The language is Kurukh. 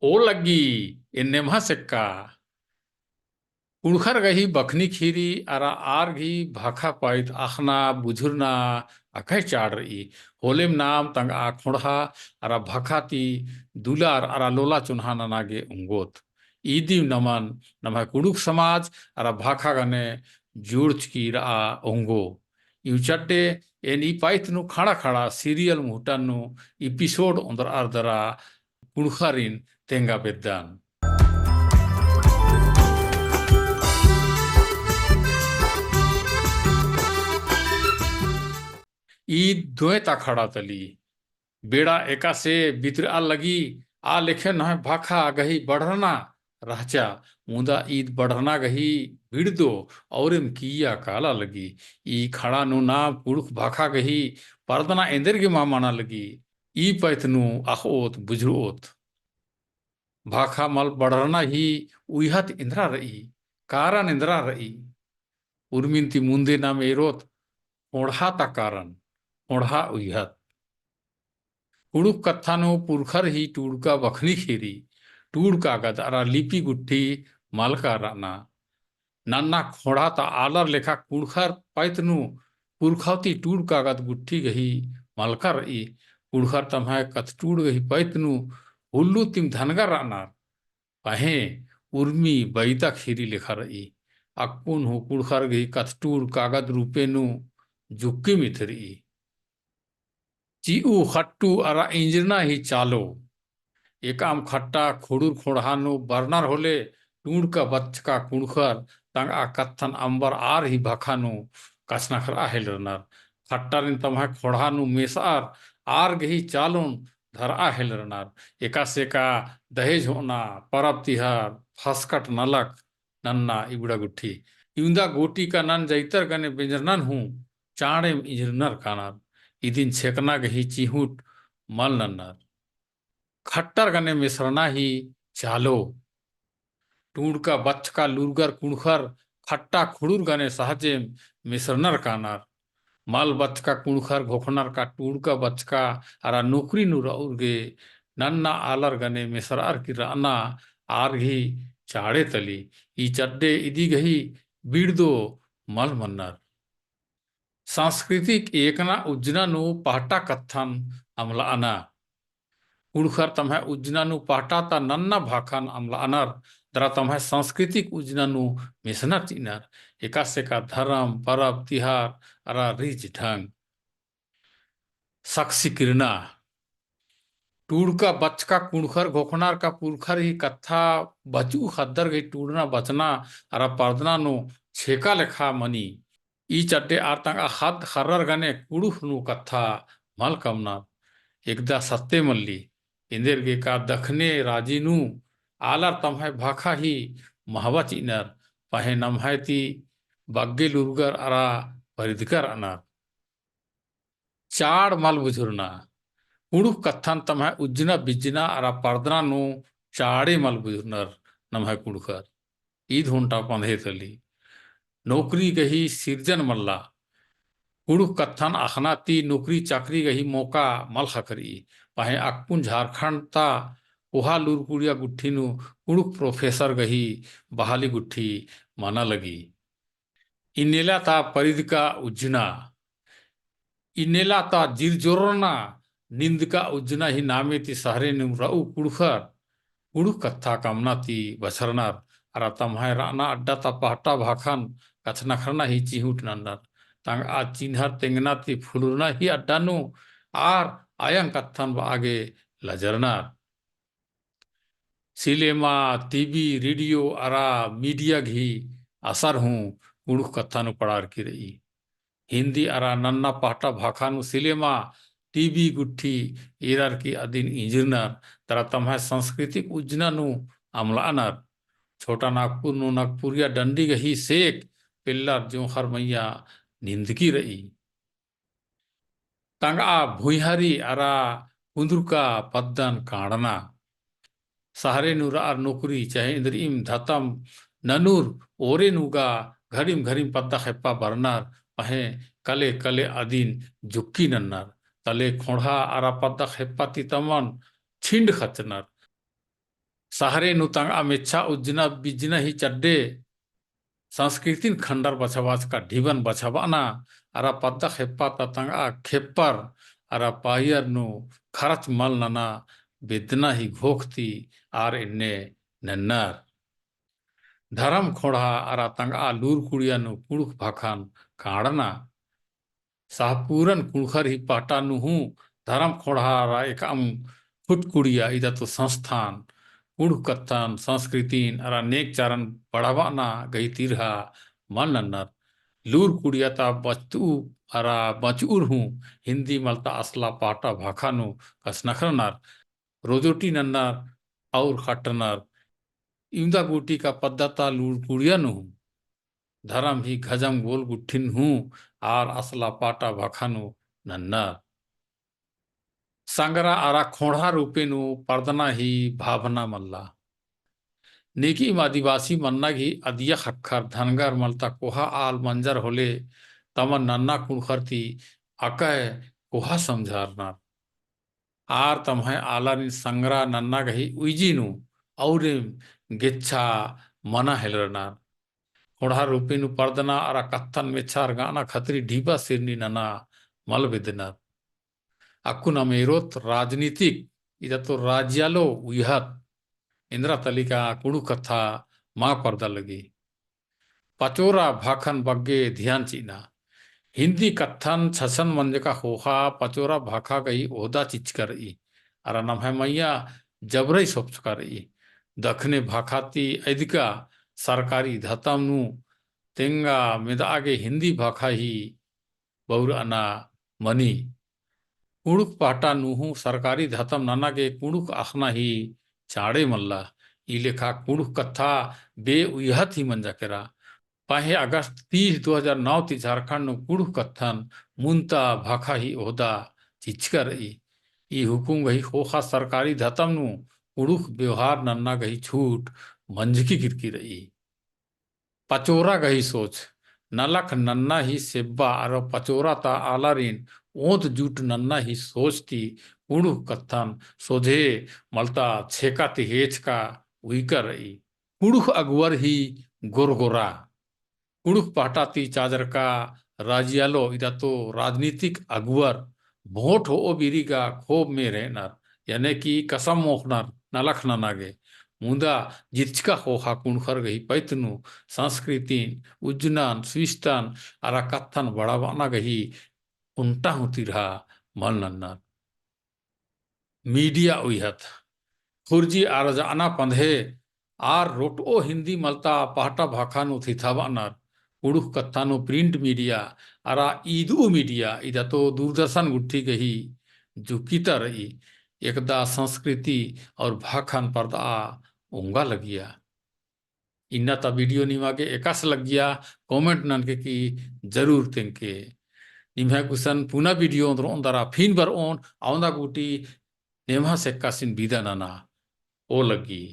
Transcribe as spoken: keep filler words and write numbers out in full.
ओ लग्गी, एन्ने महा सेक्का। कुँड़ुख़र गही बखनी ख़ीरी अरा आर गही भाखा पाइत अख़ना बुझुरना अकय चाड़ रई। होलेम नाम तंगआ ख़ोंड़हा अरा भाखा ती दुलार अरा लोला चोन्हा नना गे ओंगोत। ईदिम नमन नम्है कुँड़ुख़ समाज अरा भाखा गने जुड़चकी रआ ओंगो। इउ चड्डे एन ई पाइत नू खड़ा खड़ा serial मुहटन नू episode ओन्द्रअर दरा कुँड़ुख़रिन तेंगा बेद्दन। ईद दोय ता खड़ा तली। बेड़ा एकासे बितरआ लगी, आ लेखे नम्है भाखा गही बढ़रना रहचा, मुदा ईद बढ़रना गही बिड़दो औरेम किइय्या काला लगी। ई खड़ा नू नाम कुँड़ुख़ भाखा गही परदना एन्देरगे मा मना लगी। ई पाइत नू अख़ओत बुझुरओत। भाखा मल बढ़रना ही उइहत एन्दरा रई, कारण एन्दरा रई। उर्मिन ती मुन्दे नाम एरोत ख़ोंड़हा ता कारण, ख़ोंड़हा उइहत। कुँड़ुख़ कत्था नू पुरखर ही टूड़का बखनी ख़ीरी, टूड़ कागद अरा लिपि गुट्ठी मलका रअना। नन्ना ख़ोंड़हा ता आलर लेखा कुँड़ुख़र पाइत नू पुरखौती टूड़ कागद गुट्ठी गही मलका रई। कुँड़ुख़र तम्है कत्थटूड़ गही पाइत नू हुल्लू तिम धनगर रअनर। पहें उर्मी बैदा ख़ीरी लेखा रई। अक्कुन हूँ कुँड़ुख़र गही कत्थटूड़ कागद रूपे नू जुक्किम इथरई। चिऊ ख़ट्टू अरा इंजरना ही चालो। एकअम ख़ट्टा खुड़ुर ख़ोंड़हा नू बरनर होले टूड़का बच्चका कुँड़ुख़र तंगआ कत्थन अम्बर आर ही भाखा नू कछनखरआ हेलरनर। ख़ट्टारिन तम्है ख़ोंड़हा नू मेसअर आर गही चालोन धरआ हेलरनर। एकासे का दहेज होअना, परब तिहार, फसकट नलख, नन्ना इबड़ा गुट्ठी। इवंदा गोटी का नन जैतर गने बेंजरनन हूँ चाड़ेम इंजरनर कानर। इदिन छेकना गही चिहुट मल नन्नर। ख़ट्टर गने मेसरना ही चालो। टूड़का बच्चका लूरगर कुँड़ुख़र ख़ट्टा खुड़ुर गने सहजेम मेसरनर कानर। मल बच्चका कुँड़ुख़र घोखनर का टूड़का बच्चका अरा नोकरी नू रऊर गे नन्ना आलर गने मेसरअर की रअना आर गही चाड़े तली। ई चड्डे इदी गही बिड़दो मल मन्नर। सांस्कृतिक एकना उज्जना नू पहटा कत्थन अमलअना। कुँड़ुख़र तम्है उज्जना नू पहटा ता नन्ना भाखन अमलअनर, दरा तम्है सांस्कृतिक उज्जना नू मेसनर चिअनर। एकासे का धरम, परब, तिहार अरा रीझ ढंग। सक्सी किरना। टूड़का बच्चका कुँड़ुख़र घोखनर का पुरखर ही कत्था बचऊ ख़द्दर गही टूड़ना बचना अरा परदना नू छेका लेखा मनी। ई चड्डे आर तंगआ ख़द्द ख़र्रर गने कुँड़ुख़ नू कत्था मल कमनर। एकदा सत्ते मल्ली। एन्देरगे का दखने राजी नू आलर तम्है भाखा ही महबा चिअनर, पहें नम्है ती बग्गे लूरगर अरा परिदकर रअनर। चाड़ मल बुझुरना। कुँड़ुख़ कत्थन तम्है उज्जना बिज्जना अरा परदना नू चाड़े मल बुझुरनर नम्है कुँड़ुख़र। ईद होन्टा पंधे तली। नोकरी गही सिरजन मल्ला। कुँड़ुख़ कत्थन अख़ना ती नोकरी चाकरी गही मौका मल ख़क्खरई। पहें अक्कुन झारखंड ता कोहा लूरकुड़िया गुट्ठी नू कुँड़ुख़ professor गही बहाली गुट्ठी मना लगी। इन्नेला ता परिदका उज्जना, इन्नेला ता जिरजोरना निंदका उज्जना ही नामे ती सहरे नू रऊ कुँड़ुख़र, कुँड़ुख़ कत्था कमना ती बछरनर, अरा तम्है रअना अड्डा ता पहटा भाखन कछनखरना ही चिहुट नन्नर। तंगआ चिन्हर तेंगना ती फुलुरना ही अड्डा नू आर अयंग कत्थन बआ गे लजरनर। सिलेमा, टीवी, रेडियो अरा media गही असर हूँ कुँड़ुख़ कत्था नू पड़ारकी रई। हिन्दी अरा नन्ना पहटा भाखा नू सिलेमा, टीवी गुट्ठी एरर की अदिन इंजरनर, दरा तम्है सांस्कृतिक उज्जना नू अमलअनर। छोटा नागपुर नू नागपुरिया डंडी गही सेक पेल्लर जोंख़र मइय्याँ निंदकी रई। तंगआ भुइँहरी अरा कुन्दुरका पद्दन काँड़ना। सहरे नू रअर नोकरी चहे इन्द्रिइम धतम ननुर ओरे नू गा घड़िम घड़िम पद्दा खेप्पा बरनर, पहें कले कले अदिन जुक्की नन्नर। तले खोंड़हा अरा पद्दा खेप्पा ती तमन छिंड खचनर। सहरे नू तंगआ मेच्छा उज्जना बिज्जना ही चड्डे संस्कृतिन खंडर बछाबाचका ढिबन बछाबअना, अरा पद्दा खेप्पा ता तंगआ खेप्पर, अरा पायर नू खरच मल नना बेद्दना ही घोख ती आर एन्ने नन्नर। धरम खोंड़हा अरा तंगआ लूर कुड़िया नू कुँड़ुख़ भाखन काँड़ना। सहपुरन कुँड़ुख़र ही पहटा नू हूँ धरम खोंड़हा अरा एकअम खुट कुड़िया इदा तो संस्थान कुँड़ुख़ कत्थन, संस्कृतिन अरा नेग चारन बढ़ाबअना गही तिरहा मल नन्नर। लूर कुड़िया ता बचतउ अरा बचउर हूँ हिन्दी मलता असला पहटा भाखा नू कसनखरनर, रोजोटी नन्नर और खट्टनर। इवंदा गूटी का पद्दा ता लूर कुड़िया नू हूँ धरम ही घजम गोल गुट्ठिन हूँ आर असला पहटा भाखा नू नन्नर। संगरा अरा खोंड़हा रूपे नू परदना ही भावना मल्ला। नीकिम आदिवासी मन्ना गही अदिया ख़क्खर धनगर मलता कोहा आल मंजर होले तमन नन्ना कुँड़ुख़र ती अकय कोहा समझारनर। आर तम्है आलारिन संगरा नन्ना गही उइजी नू औरेम गेच्छा मना हेलरनर। खोंड़हा रूपे नू परदना अरा कत्थन मेच्छा अरगअना खतरी ढिबा सिरनी नना मल बेद्दनर। अक्कुन अमेरोत राजनीतिक इदा तो राजियालो उइहत एन्दरा तली का कुँड़ुख़ कत्था मा परदा लगी। पचोरा भाखन बग्गे ध्यान चिअना। हिन्दी कत्थन छछन मंजका ख़ोख़ा पचोरा भाखा गही ओहदा चिच्चका रई। अरा नम्है मइय्याँ जबरई सोपचका रई। दखने भाखा ती अइदका सरकारी धतम नू तेंगा मेदआ गे हिन्दी भाखा ही बउरअना मनी। कुँड़ुख़ पहटा नू हूँ सरकारी धतम नना गे कुँड़ुख़ अख़ना ही चाँड़े मल्ला। ई लेखा कुँड़ुख़ कत्था बेउइहत ही मंजा केरा। पहें अगस्त तीस दो हजार नौ ती झारखंड नू कुँड़ुख़ कत्थन मुन्ता भाखा ही ओहदा चिच्चका रई। ई हुकुम गही ख़ोख़ा सरकारी धतम नू कुँड़ुख़ बेवहार नन्ना गही छूट मंजकी केरकी रई। पचोरा गही सोच, नलख नन्ना ही सेब्बा अरा पचोरा ता आलारिन ओन्द जुट नन्ना ही सोच ती कुँड़ुख़ कत्थन सोझे मलता छेका ती हेचका उइका रई। कुँड़ुख़ अगुवर ही गोरगोरा। कुँड़ुख़ पहटा ती चाजरका राजियालो इदा तो राजनीतिक अगुवर भोट होओ बीरी गा खोब मेर हेनर, याने कि कसम मोख़नर नलख नना गे। मुदा जितचका ख़ोख़ा कुँड़ुख़र गही पैत नू संस्कृतिन, उज्जनन, सुइस्तन अरा कत्थन बढ़ाबअना गही ओन्टा हूँ तिरहा मल नन्नर। मीडिया उइहत। खुर्जी अरजअना पन्धे आर रोटओ हिन्दी मलता पहटा भाखा नू थिथाबअनर। कुँड़ुख़ कत्था नू print media अरा ईदऊ media इदा तो दूरदर्शन गुट्ठी गही जुक्की ता रई। एकदा संस्कृति और भाखन परदआ ओंगा लगिया। इन्ना ता video निमा गे एकासे लग्गिया comment ननके की जरूर तेंगके। निम्है गुसन पुना video ओन्द्रओन दरा फिन बरओन अवंदा गूटी नेम्हा सेक्कासिन बिदा नना। ओ लग्गी।